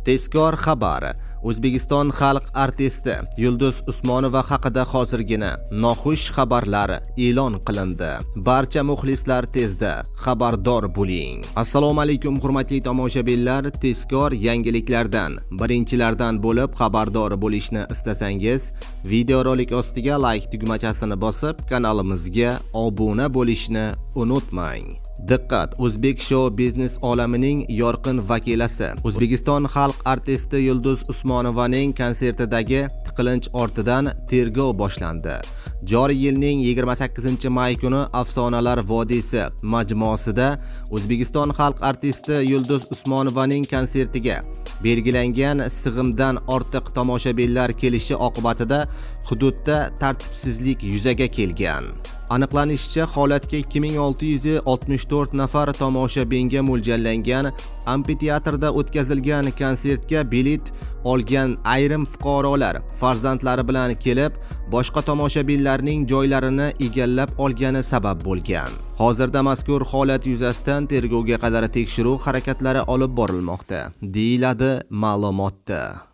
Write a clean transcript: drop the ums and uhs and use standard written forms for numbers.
Tezkor xabar. O'zbekiston xalq artisti Yulduz Usmonova haqida hozirgina noxush xabarlar e'lon qilindi. Barcha muxlislar tezda xabardor bo'ling. Assalomu alaykum, hurmatli tomoshabinlar. Tezkor yangiliklardan birinchilardan bo'lib xabardor bo'lishni istasangiz, videorolik ostiga like tugmachasini bosib, kanalimizga obuna bo'lishni unutmang. Diqqat! O'zbek shou biznes olamining yorqin vakilasi, O'zbekiston xalq artisti Yulduz Usmonovaning konsertidagi tiqilinch ortidan tergov boshlandi. Joriy yilning 28 may kuni Afsonalar vodiysi majmuasida O'zbekiston xalq artisti Yulduz Usmonovaning konsertiga belgilangan sig'imdan ortiq tomoshabinlar kelishi oqibatida hududda tartibsizlik yuzaga kelgan. Aniqlanishicha, holatga 2664 nafar tomoshabinga mo'ljallangan amfiteatrda o'tkazilgan konsertga bilet olgan ayrim fuqarolar farzandlari bilan kelib, boshqa tomoshabinlarning joylarini egallab olgani sabab bo'lgan. Hozirda mazkur holat yuzasidan tergovga qadar tekshiruv harakatlari olib borilmoqda, deyiladi ma'lumotda.